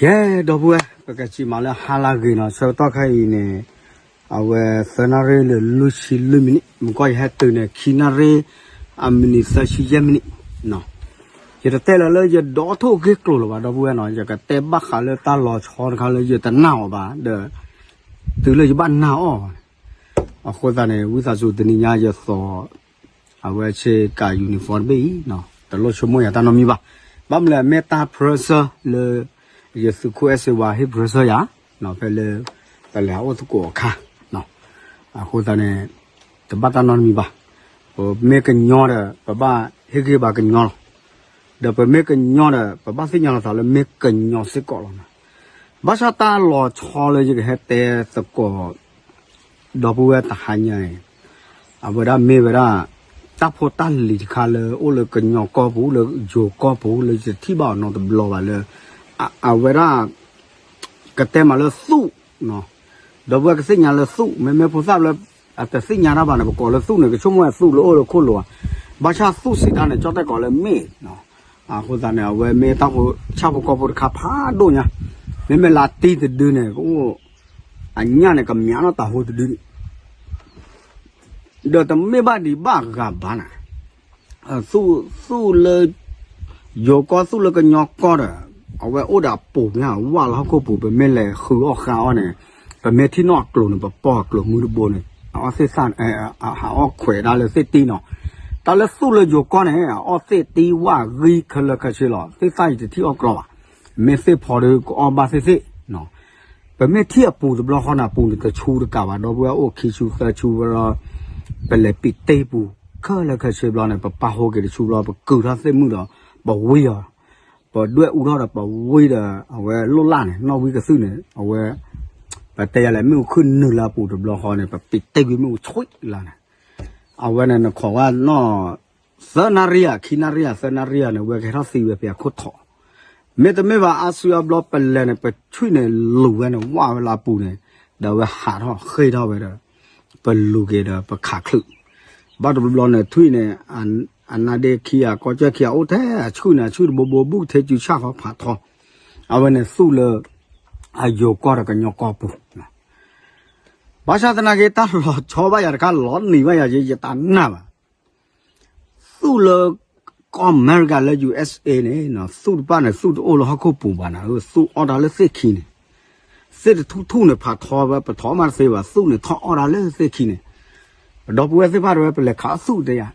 ကဲ ဒီပုၢ်ဝဲၢ် ပကစံးမးလၢဟါလၢအဂ့ၤနီၤ ဆၢကတီၢ်ခဲအံၤန့ၣ် အဝဲသၢနၣ်ရံၣ်လၢလွံၢ်ဆံလွံၢ်မံးနံး မုၢ်ကီၢ်ယဟဲတုၤန့ၣ် ခံနၣ်ရံၣ် အမံးနံးသၢဆံယဲၢ်မံးနံးနီၤ. ယတတဲလၢၤလၢယဒီထိၣ်ဂ့ၢ်ကျိၤလၢၤဘၣ် ဒီပုၢ်ဝဲၢ်နီၤ ယကတဲဘၣ်ဃးလၢတၢ်လီၤဆီတခါလၢယတနာ်အီၤဘၣ်ဒီး တုၤလၢယဘၣ်နာ်အီၤဘၣ်န့ၣ် အဃိသတးန့ၣ် ဝံသးစူၤတနံၤညါယသိး အဝဲဆ့ကၤ uniform တဘ့ၣ်အံၤ တလိၣ်ဆိကမိၣ်ယၤတၢ်နီတမံၤဘၣ်. ဘၣ်မနုၤလဲၣ် မ့ၢ်တၢ် pressure လၢ ယသုးခိၣ်အဲၣ်စ့ဝါ ဟ့ၣ် pressure ယၤ ဖဲလၢ ပလဲၤအိၣ်သကိးအခါ အဃိသတးန့ၣ် တဘၣ်တၢ်နီတမံၤဘၣ်. ပမ့ၢ်ကညီဒီး ပဘၣ်ဟ့ၣ်ဂံၢ်ဘါကညီလီၤ. ဒီးပမ့ၢ်ကညီဒီး ပဘၣ်သ့ၣ်ညါလီၤသးလၢမ့ၢ်ကညီစ့ၢ်ကီးလီၤ. ဘၣ်ဆၣ်တၢ်လီၤဆီလၢယကဟဲတဲသကိး ဒီပုၢ်ဝဲၢ်တဟါညါအံၤ အဝဲဒၣ်မ့ၢ်ဝဲဒၣ် တၢ်ဖိတၢ်လံၤတခါလၢအိၣ်လၢကညီကီၢ်ပူၤ လၢယိၤကီၢ်ပူၤ လၢယတထံၣ်ဘၣ်အီၤနီတဘျီဘၣ်လၢ အဝဲဒၣ် ကတဲမးလၢသူၣ် ဒီပုၢ်ဝဲၢ်ကသ့ၣ်ညါလၢသူၣ် မ့မ့ၢ်ဖိသၣ်လၢ အတသ့ၣ်ညါတၢ်ဘၣ်န့ၣ် ပကိးလၢသူၣ်န့ၣ် ကဆိကမိၣ်ဝဲသူၣ်လၢအိၣ်လၢခိၣ်လိၤဘၣ်. ဘၣ်ဆၣ်သူၣ်စံးတၢ်န့ၣ် ကၠီၣ်တဲၣ်ကိးလၢမ့ၣ် အဃိသတးန့ၣ် အဝဲမ့ၢ်တၢ်ဖိဆၣ်ဖိကီၢ်ဖိတခါဖးဒိၣ်ညါ မ့မ့ၢ်လၢတံၤတဒုန့ၣ် ကအိၣ် အညၣ်န့ၣ် ကမျးနီၣ်တၤဟိတဒုန့ၣ် ဒီးတမ့ၢ်ဘၣ်ဒံးဘၣ်ဂၤဘၣ်န့ၣ် သူၣ်လၢ ယိၤကီၢ်သူၣ်လၢကညီကီၢ်ဒီး အဝဲအိၣ်ဒီးအပူၤမ့ၢ်ဝၣ်လၢဟီၣ်ခိၣ်ပူၤ ပမ့ၢ်လဲၤဃုအီၣ်ဃါအီၣ်န့ၣ် ပမ့ၢ်ထံၣ်နီၣ်အကျိၤန့ၣ် ပပိာ်အကျိၤမုၢ်တဘိန့ၣ် အအီၣ်သ့ၣ်သၣ် ဟးအီၣ်ခွဲးဒၣ်လၢသ့ၣ်တံၢ်နီၤ. တၢ်လၢသူၣ်လၢယိၤကီၢ်န့ၣ် အအီၣ်သ့ၣ်တံၢ်ဝၣ်ဂံၢ်ခဲလၢာ်ခဲဆ့လီၤ. သ့ၣ်သၣ်ယတထံၣ်အီၣ်ကျီဘၣ်. မ့ၢ်သ့ၣ်ဖီဒုးကအီၣ်ဘၣ်သ့ၣ်သ့ၣ်နီၤ. ပမ့ၢ်ထံၣ်အပူၤတဘျီဃီန့ၣ် အပူၤန့ၣ်တဆူတကးဘၣ် ဒီပုၢ်ဝဲၢ်အိၣ်ခံဆူသၢဆူဘျီ ပလဲၤပံးတ့ၢ်ပူၤ ခဲလၢာ်ခဲဆ့ဘျီန့ၣ် ပပာ်ဟိက့ၤတဆူဘျီ ပကုာ်ထီၣ်သ့ၣ်မုၣ်ဒီး ပဝံအီၤ ပဒွဲၣ်အူထီၣ်ဒီးပဝံဒီး အဝဲလိၣ်လၢ်န့ၣ် နီၣ်ဝံကသုၣ်န့ၣ် အဝဲ ပတဲယၤလဲၣ် မ့ၣ်အူခုၣ်နုာ်လၢအပူၤတဘျီဃီန့ၣ် ပပံးတ့ၢ်ကွံာ်မ့ၣ်အူဆွံလၢ်န့ၣ် အဝဲန့ၣ်နခိးဝဲနီၣ် သၢနၣ်ရံၣ်ဧါ ခံနၣ်ရံၣ်ဧါ သၢနၣ်ရံၣ်ဧါန့ၣ် ဝဲကဟဲထီၣ်သံဝဲဖဲအခိၣ်ထီၣ် မ့တမ့ၢ်ဘၣ်အါစုအါဘျီပလဲၤန့ၣ် ပဆွံၣ်န့ၣ်လူၤဝဲန့ၣ် ဝၣ်ဝဲလၢအပူၤန့ၣ် ဒီးဝဲဟးထီၣ်ဃ့ၢ်ထီၣ်ဝဲဒီး ပလူၤက့ၤဒီးပခးချုး ဘၣ်တဘျီဘျီန့ၣ် ထွံၣ်န့ၣ် အနါဒ့ခံဂၤ ကီၢ်ကၢၢ်ခံဂၤ အိၣ်ထဲအဆူၣ်န့ၣ် အဆူၣ်တဘိဘိ ဘူးကထဲစုဆၣ်ဃီဖးထီ အဝဲန့ၣ်သူၣ်လၢ အယိၤကီၢ်ဒီးကညီကီၢ်ပူၤ ဘၣ်ဆၣ်သနာ်က့ တၢ်လီၤဆီဘၣ်ယၤတခါ လီၤနံၤဘၣ်ယၤ ယတနာ်ဘၣ် သူၣ်လၢ ကီၢ်အမဲရကၤလၢ ယူၢ်အ့ၣ်အ့ၣ် န့ၣ် သူၣ်တဖၣ်န့ၣ် သူၣ်တအိၣ်လၢဟီၣ်ခိၣ်ပူၤဘၣ်န့ၣ် သူၣ်အီၣ်တၢ်လၢသ့ၣ်ခံန့ၣ် သ့ၣ်တထူၣ်ထူၣ်န့ၣ် ဖးထီဝဲ ပထီၣ်မးတသ့ဘၣ် သူၣ်န့ၣ်ထီၣ်အီၣ်တၢ်လၢသ့ၣ်ခံန့ၣ် ဒီပုၢ်ဝဲၢ်သ့ၣ်တဖၣ်တဲဝဲ ပလဲၤခးအီၣ်သူၣ်တဲယၤ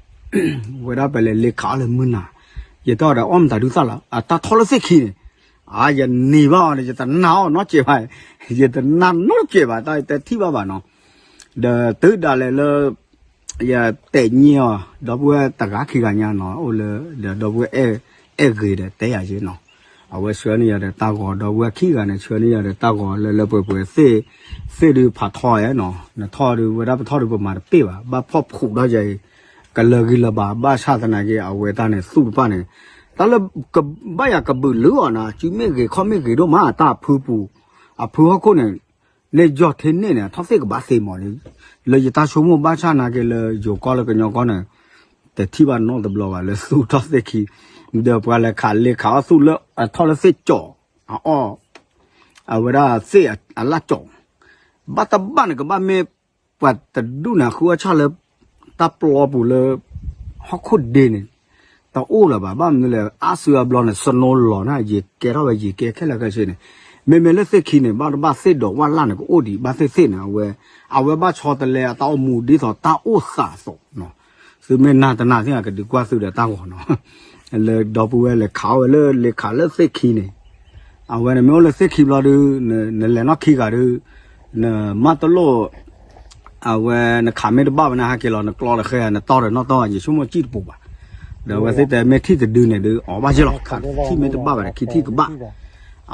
ဝဲဒၣ်ပလဲၤလ့ခးအီၣ်လၢမုၢ်နၤ ယတဲအီၤဒီး အီၣ်မတၤဒုသၣ်လီၤ အတၢ်ထီၣ်လၢသ့ၣ်ခံန့ၣ် အါ ယနံၤဘၣ်အီၤန့ၣ် ယတနာ်အီၤနီတစဲးဘၣ် ယတနာ်နီတစဲးဘၣ် တၢ်တဲထံၣ်ဘၣ်ဘၣ်နီၤ ဒီးတုၤဒၣ်လဲာ်လၢ ယတဲာ်ညါအီၤ ဒီပုၢ်ဝဲၢ်တဂၤခံဂၤညါနီၤ အိၣ်လၢ ဒီးဒီပုၢ်ဝဲၢ်အဲၣ်ဂ့ၤဒီးတဲယၤယ့နီၤ အဝဲဆှၢန့ၢ်ယၤဒီးတၢ်ဂီၤ ဒီပုၢ်ဝဲၢ်ခံဂၤန့ၣ် ဆှၢန့ၢ်ယၤဒီးတၢ်ဂီၤလၢလၢပှဲၤပှဲၤသ့ၣ် သ့ၣ်ဒုးဖးထီနီၤ နထီၣ်ဒုးဝဲဒၣ်ပထီၣ်ဒုးပမၤတပ့ၢ်ဘၣ် ဘၣ်ဖီၣ်ဖှိးဒီးယၤအံၤ ကလၢာ်ဂံၢ်လၢာ်ဘါ ဘၣ်ဆၣ်သနာ်က့ အဝဲတၢ်န့ၣ် သူၣ်တဖၣ်န့ၣ် တၢ်လၢ ဘၣ်ယၤကဘုးလုၢ်အီၤနၤ စုမ့ၢ်ဂ့ၤခီၣ်မ့ၢ်ဂ့ၤဒိၣ်မး တၢ်အဖုပူၤ အဖုဟီၣ်ခိၣ်န့ၣ် န့ၢ်ယီၢ်ထဲန့ၣ်န့ၣ် ထီၣ်သ့ၣ်ကဘၣ်သ့မးလံ လၢယတၢ်ဆိကမိၣ်ဘၣ်ဆၣ်နာ်က့လၢယိၤကီၢ်လၢကညီကီၢ်န့ၣ် တထံၣ်ဘၣ်နီတဘျီဘၣ်လၢသူၣ်ထီၣ်သ့ၣ်ခံ ဒီးပှၤလဲၤခးလ့ခးအီၣ်သူၣ်လၢအထီၣ်လၢသ့ၣ်ကၠီၤ အအီၣ် အဝဲဒၣ်သ့ၣ်အလၣ်ကၠီၤ ဘၣ်တဘၣ်န့ၣ် ကဘၣ်မ့ၢ်ပှၤတဒူၣ်န့ၣ် ဃုအီၣ်ဆၣ်လၢ တၢ်ပျီပူၤလၢ ဟီၣ်ခိၣ်ဒ့န့ၣ် တအိၣ်လၢၤဘၣ် ဘၣ်မနုၤလဲၣ် အါစုအါဘျီန့ၣ် snow လီၤန့ၣ် ယကဲထီၣ်ဝဲယကဲခဲလၢာ်ခဲဆ့န့ၣ် မ့မ့ၢ်လၢသ့ၣ်ခံန့ၣ် ဘၣ်တဘၣ်သ့ၣ်ဒီးဝၣ်လၣ်န့ၣ် ကအိၣ်ဒံးဘၣ်သ့ၣ်သ့ၣ်န့ၣ် အဝဲ အဝဲဘၣ်ဆီတလဲအတၢ်အိၣ်မူဒ်သိးတၢ်အိၣ်သးအသိးနီၤ သုမ့ၢ်နာ်တနာ်သ့ၣ် ကဒုးကွၢ်သုဒီးတၢ်ဂီၤနီၤ လၢဒီပုၢ်ဝဲၢ်လဲၤခးအီၣ်ဝဲလၢ လဲၤခးလၢသ့ၣ်ခံန့ၣ် အဝဲန့ၣ်မ့ၢ်အိၣ်လၢသ့ၣ်ခံဘျီဒုး နလဲၤနီၢ်ခံဂၤဒုး နမၢတလိၣ် အဝဲနခးမ့ၢ်တဘၣ်ဘၣ်န့ၣ် ဟဲက့ၤလီၤ နကျီတဃဲ နတီၢ်ဒီးနီၢ်တီၢ် ယဆိကမိၣ်ကံၣ်တပူၤဘၣ် ဒီးအဝဲသ့ၣ်တဲမ့ၢ်ထံၣ်တဒုန့ၣ်ဒုး အီၣ်ဘၣ်က့ၤလီၤ ခးထံၣ်မ့ၢ်တဘၣ်ဘၣ်ဒီး ခံထံၣ်ကဘၣ်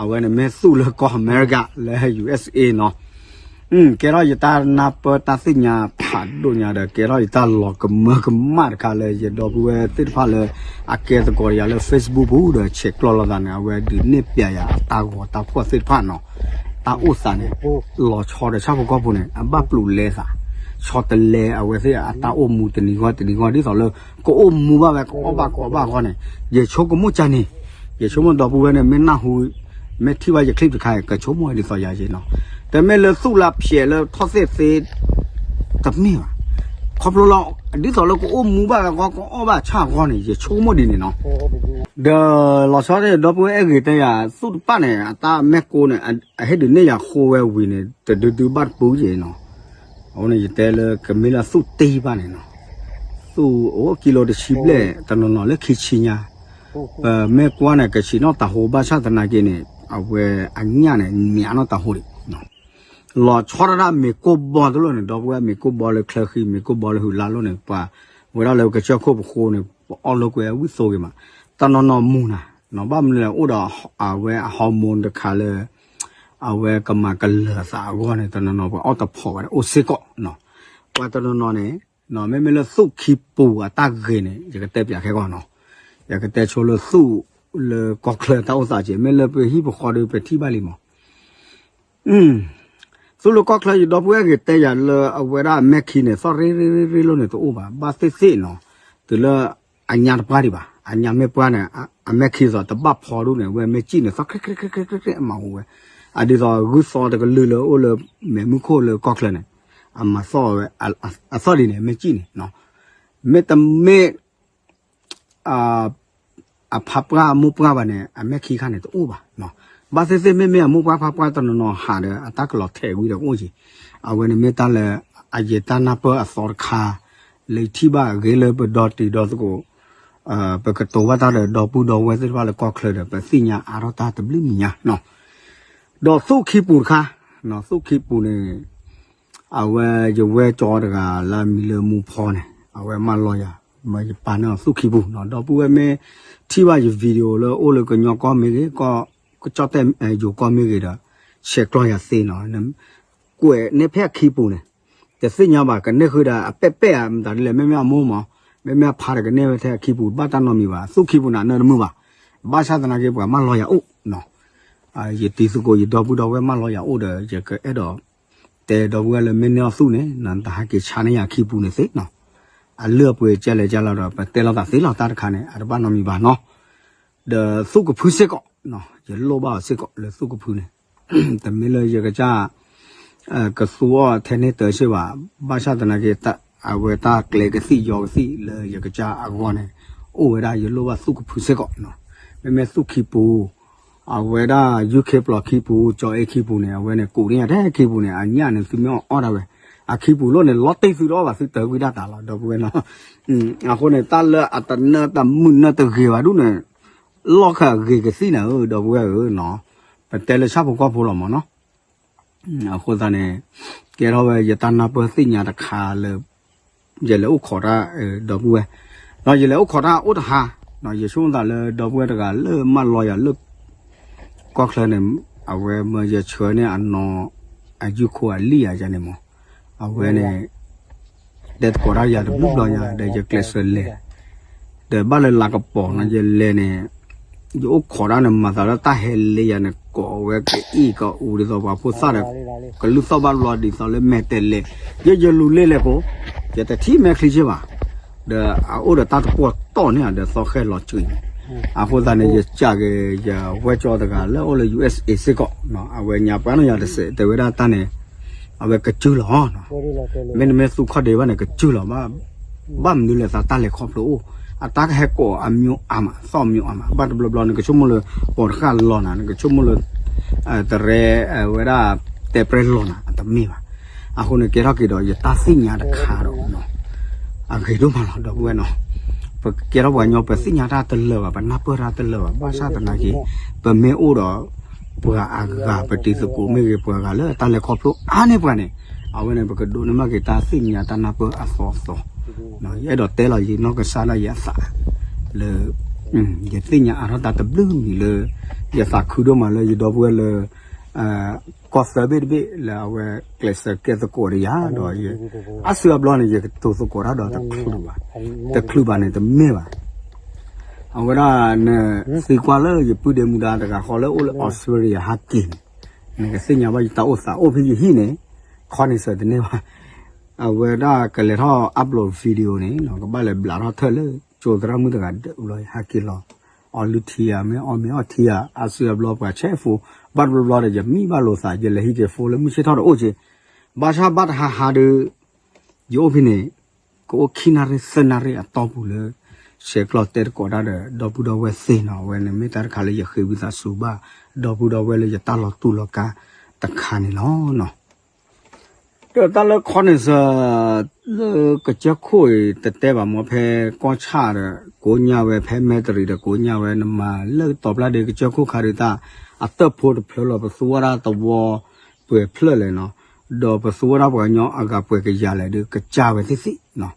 အဝဲန့ၣ်မ့ၢ်သူၣ်လၢကီၢ်အမဲရကၤလၢ ယူၢ်အ့ၣ်အ့ၣ် နီၤ ကဲထီၣ်ယတၢ်နၢ်ပၢၢ်တၢ်သ့ၣ်ညါဖးဒိၣ်ညါဒီး ကဲထီၣ်ယတၢ်လီၤကမၢကမၣ်တခါလၢယဒီပုၢ်ဝဲၢ်သ့ၣ်တဖၣ်လၢ အကဲသကိးယၤလၢ Facebook ပူၤဒီး ဆဲးကျိးလိာ်သးန့ၣ် အဝဲဒုးနဲၣ်ပျဲယၤအတၢ်ဂီၤတၢ်ဖှီၣ်သ့ၣ်တဖၣ်နီၤ တၢ်အိၣ်သးန့ၣ် လီၤဆီဒီးဆၣ်ဖိကီၢ်ဖိန့ၣ် အဘၣ်ပျုၤလဲသး ဆီတလဲအဝဲသ့ၣ်အတၢ်အိၣ်မူတနံၤဂီၢ်တနံၤဂီၢ် ဒ်သိးလၢ ကအိၣ်မူဘၣ်ဝဲ ကအီၣ်ဘၣ်ကအီဘၣ်အဂီၢ်န့ၣ် ယဆိကမိၣ်ကန့ၣ် ယဆိကမိၣ်ဒီပုၢ်ဝဲၢ်န့ၣ် မ့ၢ်နၢ်ဟူ မ့ၢ်ထံၣ်ဘၣ်ယ clip တခါ ကဆိကမိၣ်ဒ်သိးယၤက့နီၤ. တမ့ၢ်လၢသူၣ်လၢဖျဲးလၢထီၣ်သ့ၣ်သ့ တမ့ၢ်ဘၣ်. ခီဖျိလၢ ဒ်သိးလၢကအိၣ်မူဘၣ်အဂီၢ် ကအီၣ်ဘၣ်ဆၣ်အဂီၢ်န့ၣ် ယဆိကမိၣ်ဒ်န့ၣ်နီၤ. ဒီးလီၤဆီဒီး ဒီပုၢ်ဝဲၢ်အဲၣ်ဂ့ၤတဲယၤ သူၣ်တပၣ်န့ၣ် အတၢ်မဲာ်ကိၢ်န့ၣ် အဟ့ၣ်ဒုးနဲၣ်ယၤဃိဝဲဝံၤန့ၣ် တဒုဒုဘၣ်တပူၤက့နီၤ. အဃိန့ၣ် ယတဲလၢကမ့ၢ်လၢသူၣ်တ့ၢ်ဘၣ်န့ၣ်နီၤ. သူၣ်အိၣ်ကံလိတဆံဘျဲၣ် တနီၤနီၤလၢခံဆံညါ ပမ့ၢ်ကွၢ်န့ၣ် ကဆံးနီၣ်တၤဟိဘၣ်ဆၣ်သနာ်က့န့ၣ် အဝဲအညၣ်န့ၣ် မၠးနီၣ်တၤဟိဒံး. လီၤဆီဒၣ်တၢ်မ့ၤကိၢ်ဘီတလိၣ်န့ၣ် ဒီပုၢ်ဝဲၢ် မ့ၤကိၢ်ဘီလၢချၢဃံ မ့ၤကိၢ်ဘီလၢဟုးလါလိၣ်န့ၣ် ပှၤဝဲဒၣ်လၢကစၢၢ်ခိၣ်ပဃိန့ၣ် ပအီၣ်လိာ်ကွဲဝံၣ်သိဂ့ၤမး တနီၤနီၤမူၤနၤ ဘၣ်မနုၤလဲၣ် အိၣ်ဒီးအဝဲအ hormone တခါလၢ အဝဲကမၤကလၢၤအသးအဂီၢ်န့ၣ် တနီၤနီၤပှၤအီၣ်တဖိးဝဲဒၣ်အိၣ်စ့ၢ်ကီးနီၤ. ပှၤတနီၤနီၤန့ၣ် မ့မ့ၢ်လၢသူၣ်ခံပူၤအတၢ်ဂ့ၤန့ၣ် ယကတဲပၠးခဲကီၢ်နီၤ. ယကတဲဆိလၢသူၣ်လၢကီၢ်ချၢတၢ်အိၣ်သးက့ မ့ၢ်လၢပဟံၣ်ပဃီဒီးပထံၣ်ဘၣ်လံမး သူၣ်လၢကီၢ်ချၢ ယဒီပုၢ်ဝဲၢ်ဂ့ၤတဲယၤလၢအဝဲဒၣ်အမဲၢ်ခံန့ၣ် သီၣ်ရ့ရ့ရ့ရ့လိာ်န့ၣ် တအိၣ်ဘၣ် ဘၣ်သ့ၣ်သ့ၣ်နီၤ. တုၤလၢအညါတပှၢ်ဒံးဘၣ် အညါမ့ၢ်ပှၢ်န့ၣ် အမဲၢ်ခံသိးတဘၣ်ဖီဒူၣ်န့ၣ် အဝဲမဲၢ်ကံၣ်န့ၣ် သီၣ်ခရ့ခရ့ခရ့ခရ့ခရ့အမၤဟူးဝဲ အဒ်သိးဂုၢ်သီတကလုာ်လၢအိၣ်လၢမဲးမုၢ်ခိၣ်လၢကီၢ်ချၢန့ၣ် အမၤသီၣ်ဝဲ အသီၣ်ဒ်န့ၣ် အမဲၢ်ကံၣ်န့ၣ် မ့တမ့ၢ် အဖါပှၢ်အမိၢ်ပှၢ်ဘၣ်န့ၣ် အမဲၢ်ခံခါန့ၣ်တအိၣ်ဘၣ်. ဘၣ်သ့ၣ်သ့ၣ်မ့မ့ၢ်အမိၢ်ပှၢ်ဖါပှၢ်တနီၤနီၤဟးဒီး အတၢ်ကလီၤထဲးဝံၤဒီးကအိၣ်က့ၤ အဝဲန့ၣ်မ့ၢ်တၢ်လၢ အယံာ်တၢ်နၢ်ပၢၢ်အသီတခါ လၢယထံၣ်ဘၣ်ဂ့ၤလၢပဒီတံၤဒီသကိး ပကတိၤဘၣ်တၢ်ဒီးဒီပုၢ်ဒီဝဲၢ်သ့ၣ်တဖၣ်လၢကီၢ်ချၢဒီး ပသ့ၣ်ညါအါထီၣ်တၢ်တဘျုးမံၤညါနီၤ. ဒီးသူၣ်ခံပူၤတခါ သူၣ်ခံပူၤန့ၣ် အဝဲယဝဲၢ်ကၠီတဂၤလၢအမံၤလၢမူဖီန့ၣ် အဝဲမၢလီၤယၤ မ့ၢ်ယပာ်န့ၢ်အီၤသူၣ်ခံပူၤနီၤ. ဒီပုၢ်ဝဲၢ်မ့ၢ်ထံၣ်ဘၣ်ယ video လၢအိၣ်လၢကညီကီၢ်မ့ၢ်ဂ့ၤ ကီၢ်ကၠီၣ်တဲၣ်ယိၤကီၢ်မ့ၢ်ဂ့ၤဒီး ဆဲးကျိးယၤသ့နီၤ. ကွဲးန့ၢ်ဖဲအခံပူၤန့ၣ် တသ့ၣ်ညါဘၣ် ကန့ၢ်ဃုာ်ဒီးအပဲၣ်ပဲၣ်ဧါ မတၤဒ်လဲၣ် မ့မ့ၢ်အမိၢ်မး မ့မ့ၢ်အဖါဒီးကန့ၢ်ဝဲထဲအခံပူၤ ဘၣ်တၢ်နီတမံၤဘၣ် သူၣ်ခံပူၤန့ၣ် အနၢတမုာ်ဘၣ်. ဘၣ်ဆၣ်သနာ်က့ ပှၤမၢလီၤယၤအိၣ်နီၤ ယတံၤသကိး ယဒီပုၢ်ဒီဝဲၢ်မၢလီၤယၤအိၣ်ဒီး ယကအဲၣ်ဒိး တဲဒီပုၢ်ဝဲၢ်လၢမ့ၢ်န့ၢ်အီၤသူၣ်န့ၣ် နတဟဲက့ၤဆါန့ၢ်ယၤခံပူၤန့ၣ်သ့နီၤ. အလုၢ်အပှ့ၤကဲလဲၣ်ကဲလီၤဒီး ပတဲလိာ်သးသ့လီၤတၢ်တခါန့ၣ် အတဘၣ်နီတမံၤဘၣ်နီၤ. ဒီးသူၣ်ကဖုစ့ၢ်ကီး ယလိၣ်ဘၣ်အီၤစ့ၢ်ကီးလၢသူၣ်ကဖုန့ၣ် တမ့ၢ်လၢယကစၢ် ကသူအီၤထဲန့ၣ်တၢ်စ့ၢ်ဘၣ်. ဘၣ်ဆၣ်သနာ်က့ အဝဲတၢ်ကျဲကသံၣ်ယီၤကသံၣ်လၢယကစၢ်အဂီၢ်န့ၣ် အိၣ်ဝဲဒၣ်ယလိၣ်ဘၣ်သူၣ်ကဖုစ့ၢ်ကီးနီၤ. မ့မ့ၢ်သူၣ်ခံပူၤ အဝဲဒၣ် ယူၢ်ခ့ပျီခံပူၤ ကၠီအ့ခံပူၤန့ၣ် အဝဲန့ၣ် ကူးန့ၢ်ယၤထဲခံပူၤန့ၣ် အညၣ်န့ၣ် သုမ့ၢ်အီၣ်အီၣ်ဒၣ်ဝဲ အခံပူၤလိၣ်န့ၣ် လီၤတံၢ်သုတအီၣ်ဘၣ် သုတၢ်ဝံတၢ်တၢ်လီၤ ဒီပုၢ်ဝဲၢ်နီၤ. အဃိန့ၣ် တၢ်လၢအတနၢတမုာ်နၢတဂ့ၤဘၣ်ဒူၣ်န့ၣ် လီၢ်ခၢၣ်အဂ့ၤကသံၣ်နၤဧၢ ဒီပုၢ်ဝဲၢ်ဧၢနီၤ. ပတဲလၢဆၣ်ဖိကီၢ်ဖိလီၤမးနီၤ. အဃိသတးန့ၣ် ကဲထီၣ်ဝဲယတၢ်နၢ်ပၢၢ်သ့ၣ်ညါတခါလၢ ယလဲၤအိၣ်ခိးတၢ် ဒီပုၢ်ဝဲၢ် ဒီးယလဲၤအိၣ်ခိးတၢ်အိၣ်တဟါ ယဆိကမိၣ်သးလၢဒီပုၢ်ဝဲၢ်တဂၤလၢမၢလီၤယၤလၢ ကီၢ်ချၢန့ၣ် အဝဲမၢယဆှၢန့ၢ်အနီၢ် အယူၢ်ခိၣ်အလံၣ်ယၤန့ၣ်မး အဝဲန့ၣ် တဲသကိးတၢ်ယၤတဘျုးဘျီညါ ဒီးယကျဲးစၢးလဲၤ ဒီးဘၣ်လၢလၤကပီၤနီၤ ယလဲၤန့ၣ် ယအိၣ်ခိးတၢ်န့ၣ် မၤသးလၢတၢ်ဟဲလဲၤယၤန့ၣ် ကိးဝဲကအံၣ်ကအူဒ်သိးပှၤဖိသၣ်ဒီး ကလုၢ်သီၣ်ဘၣ်ဘျီဒ်သိးလၢမဲာ်တဲးလဲး ယဲယလူၤလ့လဲၣ်ဖိ ယတထံၣ်မဲာ်ချံစ့ၢ်ဘၣ် ဒီးအအိၣ်ဒီးတၢ်တပှီၢ်တီၢ်န့ၢ်ဒီးသီဃဲလီၤစုာ်န့ၣ် အဃိသတးန့ၣ် ယကးက့ၤယဝဲၢ်ကၠီတဂၤလၢအိၣ်လၢ ယူၢ်အ့းအ့း စ့ၢ်ကီး အဝဲညါပှၤနီၢ်ယၤတစဲး တဲဝဲဒၣ်တၢ်န့ၣ် အဝဲကစုလီၤ မ့တမ့ၢ်သူၣ်ခီၣ်ဒ့ဘၣ်န့ၣ် ကစုလီၤ ဘၣ်မနုၤလဲၣ်သးတၢ်လဲၤခီဖျိအိၣ် အတၢ်ကဟဲကိးအမျိုးအါမး သီၣ်မျိုးအါမး ဘၣ်တဘျီဘျီ နကဆိကမိၣ်လၢ ပိာ်တဃၣ်လီၤနၤ နကဆိကမိၣ်လၢ တရဲ ဝဲဒၣ် တဲပြဲလီၤနၤ အတမ့ၢ်ဘၣ်. အဃိန့ၣ် ကဲထီၣ်က့ၤဒီးယတၢ်သ့ၣ်ညါတခါဒီး အဂ့ၤဒိၣ်မးလီၤ ဒီပုၢ်ဝဲၢ်နီၤ. ပကဲထီၣ်ပှၤကညီ ပသ့ၣ်ညါတၢ်တလၢာ်ဘၣ် ပနၢ်ပၢၢ်တၢ်တလၢာ်ဘၣ် ဘၣ်ဆၣ်သနာ်က့ ပမ့ၢ်အိၣ်ဒီး ပှၤအဂၤ ပတံၤသကိးမ့ၢ်ဂ့ၤ ပှၤဂၤလၢတၢ်လဲၤခီဖျိအါန့ၢ်ပှၤန့ၣ် အဝဲန့ၣ် ပကဒိးန့ၢ်ဘၣ်က့ၤတၢ်သ့ၣ်ညါတၢ်နၢ်ပၢၢ်အသီအသီ ယအဲၣ်ဒိးတဲလီၤယနီၢ်ကစၢ်ဒၣ်ယသး လၢ ယသ့ၣ်ညါအါထီၣ်တၢ်တဘျုးမံၤလၢ ယသးခုဒိၣ်မးလၢယဒီပုၢ်ဝဲၢ်လၢ ကီၢ်သၢဘ့ၣ်တဘ့ၣ်လၢအဝဲကျဲးစၢးကဲသကိးဒီးယၤဒီး အါစုအါဘျီန့ၣ် ယကတိၤသကိးတၢ်ဒီးတချုးဘၣ် တချုးဘၣ်န့ၣ် တမ့ၢ်ဘၣ်. အဝဲဒၣ်နသံကွၢ်လၢယပုၢ်ဒ့မူဒါတဂၤဃီလၢအိၣ်လၢ Australia ဟးက့ၤန့ၣ် နကသ့ၣ်ညါဘၣ်ယတၢ်အိၣ်သးအိၣ်ဖဲယဟံၣ်န့ၣ် ခီန့ၣ်စၢၤတန့ၢ်ဘၣ်. အဝဲဒၣ်ကလဲၤထီၣ် upload video န့ၣ် ကဘၣ်လဲၤဘျးထီၣ်ထၢၣ်လၢ ကၠိသရၣ်မုၣ်တဂၤဒီးဘျီ ဟဲက့ၤလီၤ အီၣ်လုၢ်ထံဧါ မ့ၢ်အီၣ်မ့ၤအီၣ်ထံဧါ အါစုအါဘျီပှၤဆဲးဖိ ဘၣ်တဘျီဘျီဒီး ယမံဘၣ်လိာ်သး ယလဲၤဟံးက့ၤဖိလၢမုၢ်ဆ့ၣ်ထီၣ်တအိၣ်က့ၤ ဘၣ်ဆၣ်ဘၣ်တဟါဟါဒီး ယအိၣ်ဖဲန့ၣ် ကအိၣ်ခံနၣ်ရံၣ်သၢနၣ်ရံၣ်အတီၢ်ပူၤလၢ ဆဲးကျိးတဲတကိးတၢ်ဒီး ဒီပုၢ်ဒီဝဲၢ်သ့ၣ်နီၤ အဝဲန့ၣ်မ့ၢ်တၢ်တခါလၢယဃ့ဝံသးစူၤဘၣ် ဒီပုၢ်ဒီဝဲၢ်လၢယတၢ်လီၤတူာ်လီၤကာ်တခါန့ၣ်လီၤနီၤ. ဒီးတၢ်လၢခီန့ၣ်စၢၤ လၢကစၢၢ်ခိၣ်အံၤ တတဲဘၣ်မ့ၢ်ဖဲကီၢ်ဆၣ်ဒီး ကိးညါဝဲ ဖဲမဲၣ်တရံးဒီး ကိးညါဝဲ နမၤလၢတီၤပျၢ်ဒီး ကစၢၢ်ခိၣ်ခါဒုးတၢ် အတၢၢ်ဖိတဖျၢၣ်လီၤ ပသူဝဲဒၣ်သဝီပှဲၤဖျၢၣ်လဲၣ်နီၤ ဒီးပသူဝဲဒၣ်ပှၤကညီအဂၤပှဲၤကယၤလဲၣ်ဒီး ကစၢ်ဝဲသ့ၣ်သ့ၣ်နီၤ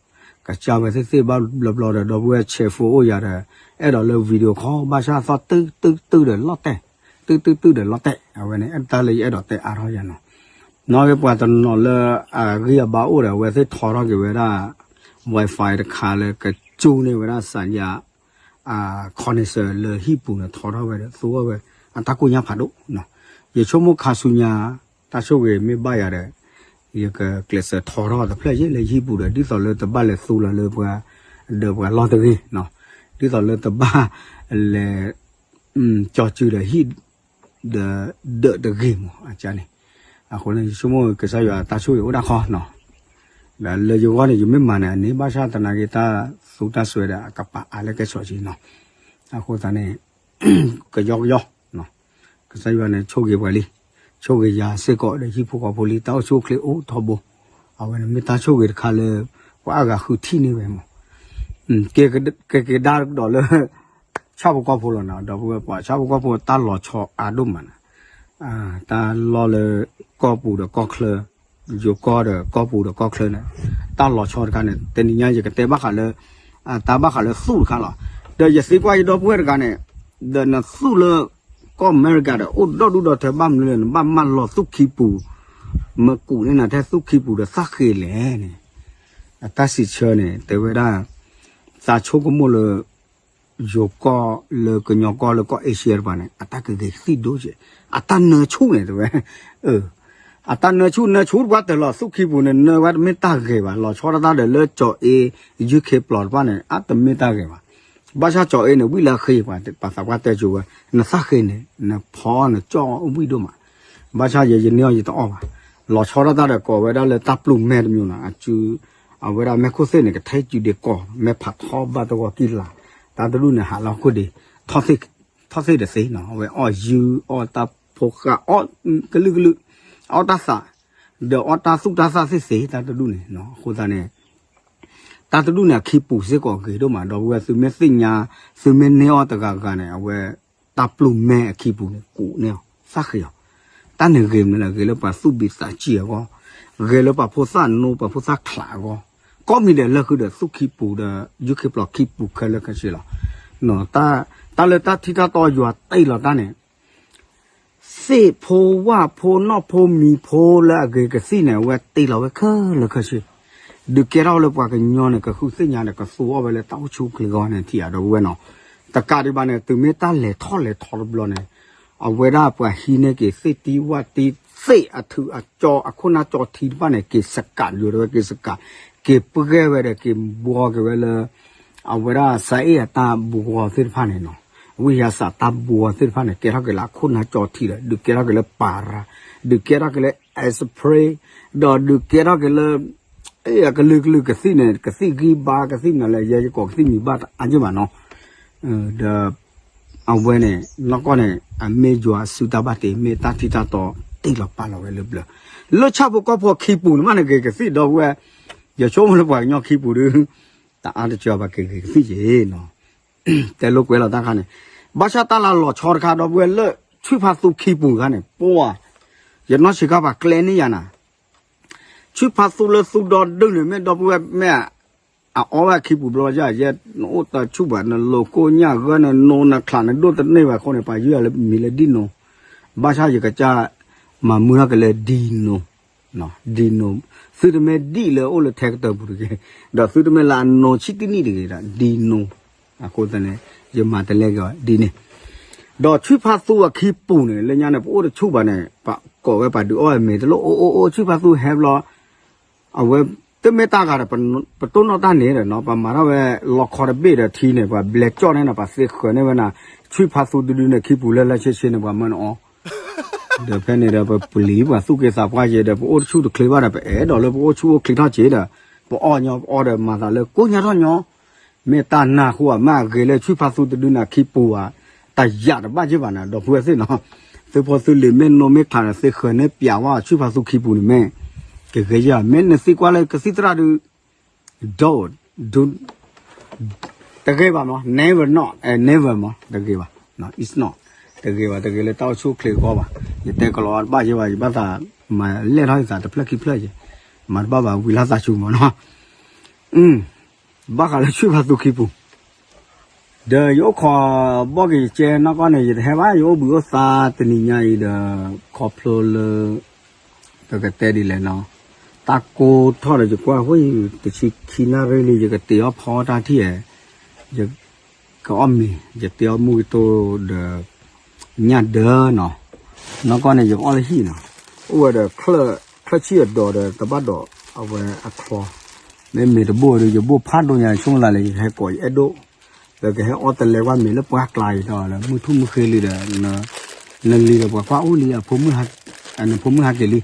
ကစၢ်ဝဲသ့ၣ်သ့ၣ်ဘၣ်ဘျီဘျီဒီး ဒီပုၢ်ဝဲၢ်ဆဲးဖိအိၣ်ယၤဒီး အဲၣ်ဒိးလၢ video call ဘၣ်ဆၣ်သီၣ်တုၢ်တုၢ်တုၢ်ဒီးလီၤတဲာ် တုၢ်တုၢ်တုၢ်ဒီးလီၤတဲာ် အဝဲန့ၣ် အဲၣ်တၢ်လၢယအဲၣ်ဒိးတဲအါထီၣ်ယၤနီၤ နီၢ်က့ၤပှၤတနီၤလၢအဂံၢ်အဘါအိၣ်ဒီး အဝဲသ့ၣ်ထီထီၣ်က့ၤဝဲဒၣ် Wi-Fi တခါလၢကကၠူန့ၢ်ဝဲဒၣ် စၣ်ယၤ ခီန့ၣ်စၢၤလၢဟံၣ်ပူၤန့ၣ် ထီထီၣ်ဝဲဒီး သူဝဲဝဲ အတၢ်ကိၢ်ညါဖးဒိၣ်နီၤ ယဆိကမိၣ်ခါဆူညါ တၢ်ဆိၣ်ဂ့ၤမ့ၢ်ဘၣ်ယၤဒီး ယကကျဲးစၢးထီထီၣ်တဖျၢၣ်ယဲလၢဟံၣ်ပူၤဒီး ဒ်သိးလၢတဘၣ်လဲၤသူလီၤလၢပှၤ ဒီးပှၤလီၢ်တဂ့ၤနီၤ ဒ်သိးလၢတဘၣ်လဲၤ ကၠီစုဒီးဟံၣ် ဒီး ဒၢးတဂ့ၤမးအကါန့ၣ် အဃိန့ၣ် ယဆိကမိၣ်ကစၢ်ယွၤတၢ်ဆိၣ်ဂ့ၤအိၣ်ဒၣ်ခီနီၤ ဒီးလၢယဂီၢ်န့ၣ် ယမ့ၢ်မၤန့ၣ် အန့ၣ်ဘၣ်ဆၣ်သနာ်က့ တၢ်သူတၢ်စွဲဒီးအကပာ်အါလၢကဲဆိးက့နီၤ အဃိသတးန့ၣ် ကယီကယီ ကစၢ်ယွၤန့ၣ် ဆိၣ်ဂ့ၤပှၤလံ ဆိၣ်ဂ့ၤယၤစ့ၢ်ကီးဒီးဟံၣ်ဖိဃီဖိလံ တၢ်အိၣ်ဆူၣ်အိၣ်ချ့အိၣ်ထီဘိ အဝဲန့ၣ်မ့ၢ်တၢ်ဆိၣ်ဂ့ၤတခါလၢ ပှၤအါဂၤဃုထံၣ်န့ၢ်ဝဲမး ကဲကဒါကဒီးလၢ ဆၣ်ဖိကီၢ်ဖိလီၤနီၤ ဒီပုၢ်ဝဲၢ်ပှၤ ဆၣ်ဖိကီၢ်ဖိတၢ်လီၤဆီအါဒိၣ်မးနီၤ တၢ်လီၢ်လၢ ကီၢ်ပူၤဒီးကီၢ်ချၢ ယိၤကီၢ်ဒီးကီၢ်ပူၤဒီးကီၢ်ချၢန့ၣ် တၢ်လီၤဆီတခါန့ၣ် တနံၤညါယကတဲဘၣ်ဃးလၢ တၢ်ဘၣ်ဃးလၢသူၣ်တခါလီၤ ဒီးယသံကွၢ်ယဒီပုၢ်ဝဲၢ်တဂၤန့ၣ် ဒီးနသူၣ်လၢ ကီၢ်အမဲရကၤဒီး အိၣ်ဒီဒူၣ်ဒီထၢဘၣ်မနုၤလဲၣ် နဘၣ်မၢလီၤသူၣ်ခံပူၤ မ့ၢ်ကူးန့ၢ်နၤထဲသူၣ်ခံပူၤဒီးသၣ်ဃ့လဲၣ်န့ၣ် အတၢ်စံးဆၢန့ၣ် တဲဝဲဒၣ် သးဆိကမိၣ်လၢ ယိၤကီၢ်လၢကညီကီၢ်လၢကီၢ်အ့ရှံယါတပၤန့ၣ် အတၢ်ကဂ့ၤကသံၣ်ဒိၣ်ကဲး အတၢ်နၢဆူၣ်န့ၣ်တဲဝဲ အတၢ်နၢဆူၣ် နၢဆူၣ်တပှၢ်တၢၢ်လီၤ သူၣ်ခံပူၤန့ၣ် နၢဝဲတမ့ၢ်တၢ်ဂ့ၤဘၣ် လီၤဆီဒၣ်တၢ်ဒီးလၢကၠီၤအ့ ယူၢ်ခ့ပျီၤတဖၣ်န့ၣ် အတမ့ၢ်တၢ်ဂ့ၤဘၣ် ဘၣ်ဆၣ်ကၠီၤအ့န့ၣ် ဝံၣ်လၢအဃ့ ပှၤသးပှၢ်တဲကၠိဝဲ နသၣ်ဃ့န့ၣ် နဖီနကၠီၣ်ဝံၣ်ဒိၣ်မး ဘၣ်ဆၣ်ယဲယန့ၢ်အီၤယတအီၣ်ဘၣ် လီၤဆီဒၣ်တၢ်ဒီးကိးဝဲဒၣ်လၢတၢ်ပျုၢ်မဲတမံၤနီၤ အစု အဝဲဒၣ်မဲာ်ခိၣ်သ့ၣ်န့ၣ် ကထဲစူၤဒ့ကီး မဲာ်ဖးထီဘၣ်တဂီၤကံၢ်လၤ တၢ်တဒူၣ်န့ၣ် ဟးလီၤခိၣ်ဒ့ ထီၣ်သ့ၣ်တသ့နီၤ အဝဲအီၣ်ယုၢ်အီၣ်တၢ်ဖိဃၢ်အီၣ် ကလုာ်ကလုာ် အီၣ်တၢ်သး ဒီးအီၣ်တၢ်သူၣ်တၢ်သၣ်သ့ၣ်သ့ တၢ်တဒူၣ်န့ၣ် အဃိသတးန့ၣ် တၢ်တဒူၣ်န့ၣ် အခံပူၤစ့ၢ်ကီးဂ့ၤဒိၣ်မး ဒီပုၢ်ဝဲၢ် သုမ့ၢ်သ့ၣ်ညါ သုမ့ၢ်န့ၢ်အီၣ်တဂၤဂၤန့ၣ် အဝဲ တၢ်ပျုၢ်မဲအခံပူၤန့ၣ် ကူးန့ၢ်အီၤ သၣ်ဃ့အီၤ တၢ်န့ၣ်ဂ့ၤမနုၤလဲၣ် ဂ့ၤလၢပှၤသူၣ်ဘံၣ်သးစံၣ်အဂီၢ် ဂ့ၤလၢပှၤဖိသၣ်နိ ပှၤဖိသၣ်ချးအဂီၢ် ကိးမံၤဒဲးလၢဃုာ်ဒီးသူၣ်ခံပူၤဒီး ယူၢ်ခ့ပျီၤခံပူၤခဲလၢာ်ခဲဆ့လီၤ တၢ်လၢတၢ်ထံၣ်တၢ်တီယွၤတ့ၢ်လီၤတၢ်န့ၣ် သ့ၣ်ဖိဝၣ်ဖိနီၢ်ဖိမံၤဖိလၢအဂ့ၤကသံၣ်န့ၣ် အဝဲတ့ၢ်လီၤဝဲခဲလၢာ်ခဲဆ့ ဒုးကဲထီၣ်လၢပှၤကညီန့ၣ် ကဃုသ့ၣ်ညါဒီးကသူအီၣ်ဝဲလၢတၢ်အိၣ်ဆူၣ်အိၣ်ချ့အဂီၢ်န့ၣ် ထံၣ်ဧါ ဒီပုၢ်ဝဲၢ်နီၤ တကးဒံးဘၣ်န့ၣ် တုၤမ့ၢ်တၢ်လဲၤထီၣ်လဲၤထီတဘျီန့ၣ် အဝဲဒၣ်ပှၤဟံးန့ၢ်က့ၤသ့ၣ်တံၢ်ဝၣ်တံၢ်သ့ၣ်အထုးအကၠီအခိၣ်နၢ်ကၠီထံတဖၣ်န့ၣ် က့ၤစကးယိၤတဝဲက့ၤစကး က့ၤပှဲၤဝဲဒီးက့ၤဘှီက့ၤဝဲလၢ အဝဲဒၣ်စးအ့ၣ်အတၢ်ဘှီသ့ၣ်တဖၣ်န့ၣ်နီၤ ဝံယၤစးတၢ်ဘှီသ့ၣ်တဖၣ်န့ၣ် ကဲထီၣ်က့ၤလၢအခိၣ်နၢ်ကၠီထံဒီး ဒုးကဲထီၣ်က့ၤလၢပၤရၤ ဒုးကဲထီၣ်က့ၤလၢ aspirin ဒီးဒုးကဲထီၣ်က့ၤလၢ အကလုာ်ကလုာ်ကသံၣ်န့ၣ် ကသံၣ်ဂံၢ်ဘါကသံၣ်မနုၤလဲၣ် ယဲယကိးကသံၣ်မံၤဘၣ်တအါယ့ၢ်ဘၣ်နီၤ ဒီး အဝဲန့ၣ် နီၢ်ကီၢ်န့ၣ် အမ့ၢ်ယွၤစုတၢ်ဘၣ်တ့ မ့ၢ်တၢ်ထံၣ်တၢ်တီတ့ၢ်လီၤပာ်လီၤဝဲလၢဘျၢ လၢဆၣ်ဖိကီၢ်ဖိခံပူၤန့ၣ်မးန့ၣ်ဂ့ၤကသံၣ်ဒီပုၢ်ဝဲၢ် ယဆိကမိၣ်လၢပှၤကညီခံပူၤဒီး တအါတကီဘၣ်က့ၤဂ့ၤကသံၣ်က့ၤနီၤ တဲလိာ်ကွဲလီၤတၢ်ခါန့ၣ် ဘၣ်ဆၣ်တၢ်လၢလီၤဆီတခါဒီပုၢ်ဝဲၢ်လၢ ဆူၣ်ဖးသူခံပူၤတခါန့ၣ် ပှၤ ယနီၢ်ဆံးခါပှၤကျဲန့ၢ်ယၤနၤ ဆူၣ်ဖးသူလၢသူဒီဒုၣ်န့ၣ် မ့ၢ်ဒီပုၢ်ဝဲၢ်မ့ၢ် အအီၣ်ဝဲအခံပူၤဘျီယဲ နအိၣ်တဆူၣ်ဘၣ် နလိၤကိၢ်ညၣ်ဂၢၢ် နနိနချး နဒိၣ်တန့ၢ်ဘၣ်အဃိန့ၣ် ပှၤယုၢ်အီၤလၢမံၤလၢဒံၣ်နိ ဘၣ်ဆၣ်ယကစၢ်မၤမုာ်ထီၣ်က့ၤလၢဒံၣ်နိ ဒံၣ်နိ သုတမ့ၢ်ဒံၣ်လၢအိၣ်လၢထဲကတၢၢ်ပူၤတဂ့ၤ ဒီးသုတမ့ၢ်လၢအနိဆံးတနံၣ်တဂ့ၤဒီး ဒံၣ်နိ အဃိသတးန့ၣ် ယမၤတလဲက့ၤအီၤဒ်န့ၣ် ဒီးဆူၣ်ဖးသူအခံပူၤန့ၣ် လၢညါန့ၣ် ပအိၣ်တဆူၣ်ဘၣ်န့ၣ် ပကိးဝဲပှၤဒုးအီၣ်အမဲာ်တလိၣ် အိၣ်အိၣ်အိၣ် ဆူၣ်ဖးသူဟဲဘျီ အဝဲ တမ့ၢ်တၢ်ဂၤဒီး ပတိၢ်နီၣ်တၢ်န့ၣ်ဒီးနီၤ ပမၤထီၣ်ဝဲလီခီတဘ့ၣ်ဒီးထံန့ၣ် ပှၤဘျဲးကၠီၣ်န့ၣ်နီၤ ပှၤသ့ဃၢၤန့ၢ်ဝဲနၤ ဆွံဖးသူတဒုန့ၣ် ခံပူၤလၢလၢဆ့ဆ့န့ၣ် ပှၤမၢနအီ ဒီးဖဲန့ၣ်ဒီး ပပျံၤပှၤသူၣ်က့သးပှၢ်က့ၤဒီး ပအိၣ်တဆူၣ်တချ့ဘၣ်ဒီး ပအဲၣ်ဒိးလၢပအိၣ်ဆူၣ်အိၣ်ချ့ထီၣ်က့ၤဒီး ပအီၣ်ညီ ပအီၣ်ဒီးမၤသးလၢကိညါထီၣ်ညီ မ့ၢ်တၢ်နၢ်ဟူဧါ မ့ၢ်အဂ့ၤလၢဆွံဖးသူတဒုန့ၣ် ခံပူၤဧါ တၢ်ယၢ်တဘၣ်က့ဘၣ်န့ၣ် ဒီပုၢ်ဝဲၢ်သ့ၣ်နီၤ သုဖိသုလံၤမ့ၢ်နိမ့ၢ်ခးဒီး သ့ဃၢၤန့ၢ်ပျးဝဲဆွံဖးသူခံပူၤန့ၣ်မ့ၢ် ကဂ့ၤယၤ မ့ၢ်နသံကွၢ်လၢကသံၣ်သရၣ်ဒုး don't do တဂ့ၤဘၣ်မး never not never မး တဂ့ၤဘၣ် it's not တဂ့ၤဘၣ် တဂ့ၤလၢတၢ်အိၣ်ဆူၣ်အိၣ်ချ့အဂီၢ်ဘၣ် ယတဲကလီၤတဘၣ်ယဲဘၣ် ယဘၣ်သးမၤလဲၢ်ထီၣ်ယသးတဖျၢၣ်ခံဖျၢၣ်ယဲ မၤတဘၣ်ဘၣ်ဝံၤလၢသးဆူၣ်မးနီၤ ဘၣ်ဃးလၢဆွံဖးသူခံပူၤ ဒီးယအိၣ်ခိးဘီၣ်က့ၤယကဲနီၢ်ကီၢ်န့ၣ် ယတဟဲဘၣ် ယအိၣ်ဘှံးအိၣ်သါတနံၤညါအံၤဒီး ခီဖျိလၢ ပကတဲဒ်လဲၣ်နီၤ တၢ်ကိၢ်ထီၣ်ဒီးယကွၢ်ဝဲ တဆံခံနၣ်ရံၣ်လံ ယကတ့အီၣ်ဖီတၢ်ထံၣ်ဧါ ယကအီၣ်မ့ၤ ယတ့အီၣ်မူကတိၤဒီး ညၣ်ဒၢနီၤ နီၢ်ကီၢ်န့ၣ် ယကအီၣ်လၢဟံၣ်နီၤ အိၣ်ဝဲဒီး ချၢၣ်ဆံၣ်အဒိးဒီး တဘၣ်ဒိးအဝဲအချီ မ့မ့ၢ်တဘိၣ်ဒီး ယဘိၣ်ဖးဒိၣ်ညါ ဆိကမိၣ်သးလၢ ယဟဲကိးယအဲၣ်ဒိၣ် လၢကဟဲအီၣ်တလဲကွၢ်မ့ၤလၢပှၢ်ကျါအံၤဒီး လၢမုၢ်ထူၣ်မုၢ်ဃ့လံဒီး နလံၤဒီးပှၤကွၢ်အိၣ်လံ အဖိမုၣ်ဟးက့ၤလံ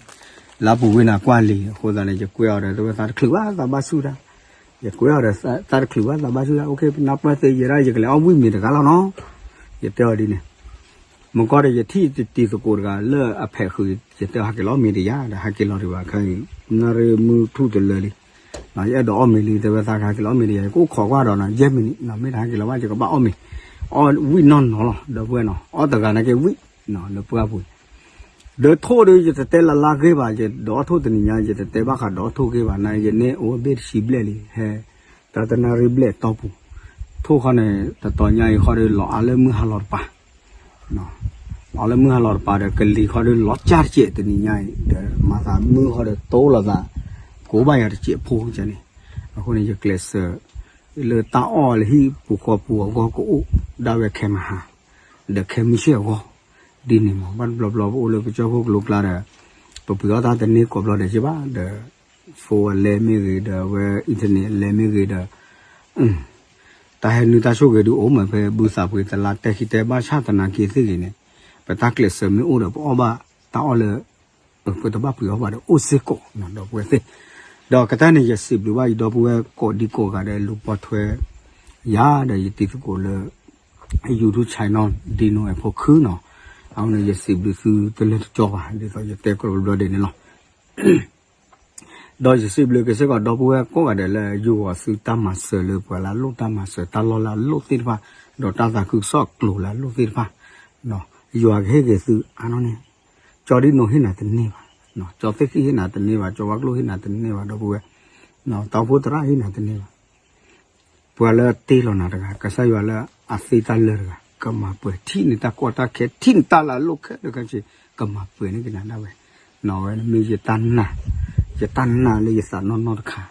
လၢအပူၤဝ့ၢ်နၤကွၢ်လံ အဃိသတးန့ၣ် ယကွဲးအီၤဒီး တဝဲသးတချုးဘၣ်သးဘၣ်ဆူၣ်တၢ် ယကွဲးအီၤဒီး သးတချုးဘၣ်သးဘၣ်ဆူၣ်တၢ် အိၣ်ခ့ နၢ်ပၢၢ်သ့ ယဲဒၣ်ယကလဲၤအီၣ်ဝံၣ်မ့ၤတဂၤလီၤနီၤ ယတဲအီၤဒ်န့ၣ် မ့ၢ်ကီၢ်ဒီးယထံၣ်တံၤသကိးတဂၤလၢအဖဲးဃုာ် ယတဲအီၤဟးက့ၤလီၤအီၣ်မ့ၤတယၤ ဒီးဟးက့ၤလီၤဒံးဘၣ်ခဲအံၤ နၣ်ရံၣ်မုၢ်ထူၣ်တလၢလံ ယအဲၣ်ဒိးအီၣ်မ့ၤလံ တဲဝဲသးကဟးက့ၤလီၤအီၣ်မ့ၤတယၤ ယကအိၣ်ခိးကွၢ်ဒီးနီၤ ယဲၢ်မံးနံး မ့ၢ်တဟးက့ၤလီၤဘၣ် ယကဘၣ်အီၣ်မ့ၤ အီၣ်ဝံၣ်နီၢ်နီၢ်လီၤ ဒီပုၢ်ဝဲၢ်နီၤ အီၣ်တဂၤနာ်က့ဝံၣ် လၢပှၢ်ပူၤ ဒီးထိၣ်ဒီး ယတတဲလၢ်လၢ်ဂ့ၤဘၣ် ယဒုးအီၣ်ထိၣ်တနံၤညါ ယတတဲဘၣ်ဃးဒုးအီၣ်ထိၣ်ဂ့ၤဘၣ် နယန့ၢ်အိၣ်ဘ့ၣ်တဆံဘျဲၣ်လံ ဟဲ တၢ်တနၣ်ရံၣ်ဘျဲၣ်တီၢ်ပူၤ ထိၣ်ခီန့ၣ် တတီၤညါအံၤဃီဒီး လီၤအါလၢမုၢ်ဟါလီၤတပၤ လီၤအါလၢမုၢ်ဟါလီၤတပၤဒီး ကလံၤဃီဒီး လီၤကၢ်တစဲးတနံၤညါအံၤ ဒီးမၤသးမုၢ်ဃီဒီး တိလိာ်သး ကိးဘၣ်ယၤတစဲးဖိန့ၣ် အဃိန့ၣ် ယကျဲးစၢး လၢတၢ်အီၣ်လၢဟံၣ်ပူၤဃီပူၤအဂီၢ်ကအိၣ်ဒၣ်ဝဲခဲမဟါ ဒီးခဲမုၢ်ဆ့ၣ်အဂီၢ် ဒ်န့ၣ်မး ဘၣ်တဘျီဘျီပအိၣ်လၢပကၠီၣ်ခိၣ်ကလိကျါဒီး ပပှ့ၤအီၣ်တၢ်တန့ၢ်ကိးဘျီဒဲးက့ဘၣ် ဒီး phone အလဲမ့ၢ်ဂ့ၤ ဒီးအဝဲ internet အလဲမ့ၢ်ဂ့ၤဒီး တၢ်ဟဲနုာ်တၢ်ဆိၣ်ဂ့ၤဒုးအိၣ်မး ဖဲဘုသးပှ့ၤတလါတဲခံတဲဘၣ်ဆၣ်သနာ်က့သ့ၣ်ဂ့ၤန့ၣ် ပတၢ်ကျဲးစၢးမ့ၢ်အိၣ်ဒီး ပအီၣ်ဘၣ်တၢ်အီၣ်လၢ ပတဘၣ်ပှ့ၤအီၣ်ဘၣ်ဒီးအိၣ်စ့ၢ်ကီး ဒီပုၢ်ဝဲၢ်သ့ၣ် ဒီးကတၢၢ်န့ၣ် ယစံးဘျုးဘၣ်ယဒီပုၢ်ဝဲၢ်ကိးဒံကိးဂၤဒီးလူၤပိာ်ထွဲ ယၤဒီးယတံၤသကိးလၢ YouTube channel ဒ်နိၤအဲၣ်ဖိခုနီၤ အဃိန့ၣ် ယစံးဘျုးသုတလၢတကီဘၣ် ဒ်သိးယတဲကြၢးဘျီဒဲးန့ၣ်လီၤ. ဒီးယစံးဘျုးကစၢ်ကီးဒီပုၢ်ဝဲၢ်ကိးဂၤဒဲးလၢယဂီၤသုတၢ်မၤစၢၤလၢပှၤလၢအလိၣ်တၢ်မၤစၢၤတၢ်လီၢ်လၢအလိၣ်သ့ၣ်တဖၣ် ဒီးတၢ်သးခုကစီၣ်အကျိၤလၢအလိၣ်သ့ၣ်တဖၣ် ယွၤကဟ့ၣ်က့ၤသုအါနီၢ်န့ၣ် ကၠီဒ်နိၤဟ့ၣ်နၤတန့ၢ်ဘၣ်, ကၠီသ့ၣ်ဃံၣ်ဟ့ၣ်နၤတန့ၢ်ဘၣ်, ကၠီဝါကျိၣ်ဟ့ၣ်နၤတန့ၢ်ဘၣ် ဒီပုၢ်ဝဲၢ်, တၢ်အိၣ်ဖှိၣ်သရၣ်ဟ့ၣ်နၤတန့ၢ်ဘၣ် ပှၤလၢအတ့လီၤနၤတဂၤ ကစၢ်ယွၤလၢအသ့တၢ်လၢတဂၤ ကမၤပှဲၤထံၣ်န့ၢ်တၢ်ကီတၢ်ခဲ ထံၣ်န့ၢ်တၢ်လၢအလိၣ်ခဲလၢာ်ခဲဆ့ ကမၤပှဲၤန့ၢ်က့ၤနၤဒၣ်ဝဲ, အဝဲန့ၣ်မ့ၢ်ယတၢ်နာ်, ယတၢ်နာ်လၢယသးနီၢ်နီၢ်တခါ,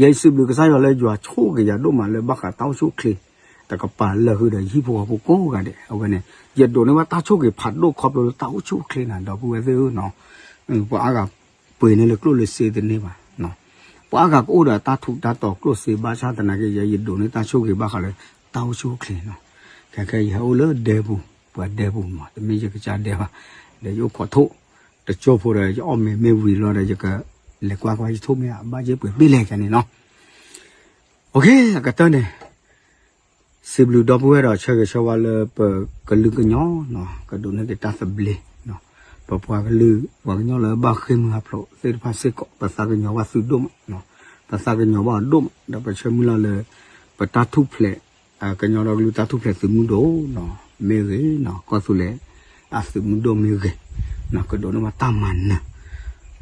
ယဲယစံးဘျုးကစၢ်ယွၤလၢယွၤဆိၣ်ဂ့ၤယၤဒိၣ်မးလၢဘၣ်ဃးတၢ်အိၣ်ဆူၣ်အိၣ်ချ့ တကပၤလၢာ်ဃုာ်ဒီးယဟံၣ်ဖိဃီဖိကိးဂၤဒဲး အဝဲန့ၣ် ယဒိးန့ၢ်ဘၣ်တၢ်ဆိၣ်ဂ့ၤဖးဒိၣ်ခီဖျိလၢတၢ်အိၣ်ဆူၣ်အိၣ်ချ့နၤ ဒီပုၢ်ဝဲၢ်သ့ၣ်ဧၢ, ပှၤအါဂၤပှ့ၤန့ၢ်လၢကျိၣ်လၢစ့တန့ၢ်ဘၣ်, ပှၤအါဂၤကအိၣ်ဒီးတၢ်ထူးတၢ်တီၤကျိၣ်စ့ဘၣ်ဆၣ်သနာ်က့ ယဲယဒိးန့ၢ်တၢ်ဆိၣ်ဂ့ၤဘၣ်ဃးလၢ တၢ်အိၣ်ဆူၣ်အိၣ်ချ့နီၤ, ခဲခဲယဟဲအိၣ်လၢဒဲပူၤ ပှၤဒဲပူၤမး တမ့ၢ်ယကစၢ်ဒဲဘၣ်, ဒီးယအိၣ်ခိးထိၣ် တကၠိဖိဒီး ယအီၣ်မ့ၤမ့ၢ်ဝံၤလီၤဒီး ယကလဲၤကွၢ်ကွၢ်ယထိၣ်မ့ၢ် အဘၣ်ယဲပှဲၤဘ့ၣ်လဲၣ်ကန့ၣ်နီၤ, အကတၢၢ်န့ၣ် စံးဘျုးဒီပုၢ်ဝဲၢ်ဒီးဆၢဂ့ၤဆၢဝါလၢပကလုာ်ကညီနီၤ ကဒိးန့ၢ်က့ၤတၢ်သဘျ့, ပပှၤကလုာ်ပှၤကညီလၢဘၣ်ဃ့ၢ်မှံဟးဖျိးသ့ၣ်တဖၣ်စ့ၢ်ကီး ပသးကညီၤဘၣ်သုဒိၣ်မး, ပသးကညီၤဘၣ်အီၤဒိၣ်မး ဒီးပဆၢမုၢ်လၢ်လၢ ပတၢ်ထူၣ်ဖျဲး ကညီဒီကလုာ်တၢ်ထူၣ်ဖျဲးသုးမုၢ်ဒိၣ်နီၤ မ့ၢ်ဂ့ၤနီၤ ကီၢ်သူလ့ၤ အသုးမုၢ်ဒိၣ်မ့ၢ်ဂ့ၤ, ကဒိးန့ၢ်ဘၣ်တၢ်မၤနၢၤ,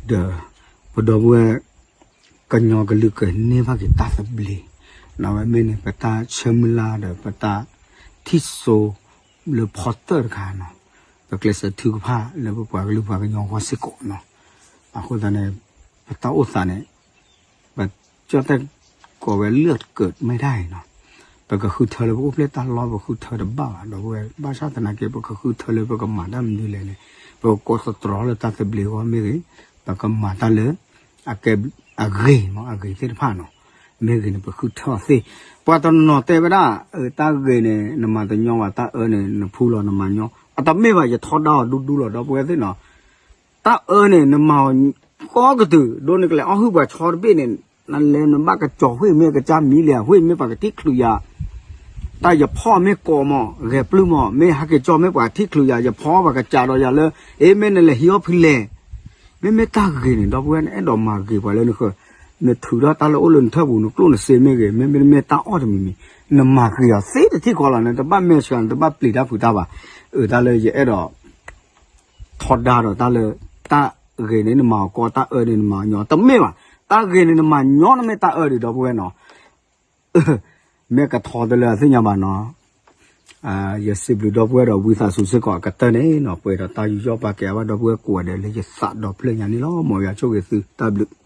ဒီး ပဒီပုၢ်ဝဲၢ် ကညီကလုာ်ကန့ၢ်ဘၣ်က့ၤတၢ်သဘျ့, အဝဲမ့ၢ်န့ၣ် ပတၢ်ဆၢမုၢ်လၢ်ဒီး ပတၢ်ထံၣ်စိလၢဖီတၢၢ်တခါနီၤ, ပကျဲးစၢးထုကဖၣ်လၢပပှၤကလုာ်ပှၤကညီအဂီၢ်စ့ၢ်ကီးနီၤ, အဃိသတးန့ၣ် ပတၢ်အိၣ်သးန့ၣ် ပကၠီၣ်တဲၣ်ကိးဝဲလၢကၢးမ့ၢ်တၢ်အံၤနီၤ, ပကဃုထၢလၢပအိၣ်ဖျဲၣ်တၢ်လီၢ် ပဃုထၢတဘၣ်ဘၣ် ဒီပုၢ်ဝဲၢ် ဘၣ်ဆၣ်သနာ်က့ ပကဃုထၢလၢပကမၤတၢ်မနုၤလဲၣ်န့ၣ် ပကကိးသတြီၤလၢတၢ်သဘျ့အဂီၢ်မ့ၢ်ဂ့ၤ, ပကမၤတၢ်လၢ အကဲ အဂ့ၤမး အဂ့ၤသ့ၣ်တဖၣ်နီၤ, မ့ၢ်ဂ့ၤန့ၣ် ပဃုထၢအီၤသ့, ပှၤတနီၤနီၤတဲဝဲဒၣ်, တၢ်ဂ့ၤန့ၣ် နမၤတညီဘၣ်, တၢ်အၢန့ၣ် နဖူလီၤနမၤညီ, အတမ့ၢ်ဘၣ် ယထီဒါအီၤဒူဒူလီၤ ဒီပုၢ်ဝဲၢ်သ့ၣ်နီၤ, တၢ်အၢန့ၣ် နမၤအီၤကိးကတုာ် ဒိနကလဲၤအီၣ်ဟုၣ်ပှၤဆီတဘ့ၣ်န့ၣ်, နလဲၤနဘၣ်ကစီၤ ဝ့ၢ်မ့ၢ်ကစၢ်မံလံဧါ, ဝ့ၢ်မ့ၢ်ပှၤကထံၣ်ချုးယၤ, တၢ်ယဖီၣ်မ့ၢ်ကိးမး ဂဲၤပျုၢ်မး မ့ၢ်ဟဲက့ၤကၠီမ့ၢ်ပှၤထံၣ်ချုးယၤ ယဖီၣ်ပှၤကစးဒီးယၤလၢ, အ့ မ့ၢ်နလဲၤဟံးအီၣ်ဖဲလဲၣ်, မ့မ့ၢ်တၢ်ဂ့ၤန့ၣ် ဒီပုၢ်ဝဲၢ် နအဲၣ်ဒိးမၤဂ့ၤပှၤလၢနဃၢၤ, နထုးထီၣ်တၢ်လၢအိၣ်လၢနထၢၣ်ပူၤ နကျိၣ်နစ့မ့ၢ်ဂ့ၤ မ့မ့ၢ်တၢ်အီၣ်တမံၤမံၤ, နမၤဂ့ၤအီၤသ့တထံၣ်ဃီလီၤ, နတဘၣ်မဲာ်ဆှး နတဘၣ်ပျံၤတၢ်ဖုးတၢ်ဘၣ်, အတၢ်လၢယအဲၣ်ဒိး ထီဒါဒီးတၢ်လၢ, တၢ်ဂ့ၤန့ၣ်နမၤအီၤကိး တၢ်အၢန့ၣ်နမၤအီၤညီ တမ့ၢ်ဘၣ်, တၢ်ဂ့ၤန့ၣ်နမၤညီ နမ့ၢ်တၢ်အၢဒံး ဒီပုၢ်ဝဲၢ်နီၤ, မ့ၢ်ကထီတလၢအသ့ၣ်ညါဘၣ်နီၤ, ယစံးဘျုးဒီပုၢ်ဝဲၢ်ဒီးဝံသးစူၤစ့ၢ်ကီးအကတၢၢ်န့ၣ်နီၤ, ပှဲၤဒီးတၢ်ယူးယီၣ်ပာ်ကဲအဘၣ်ဒီပုၢ်ဝဲၢ်ကိးဂၤဒဲးလၢယသးဒီဖျၢၣ်ညါန့ၣ်လီၤ, မ်ယွၤဆိၣ်ဂ့ၤသု တၢ်ဘျုး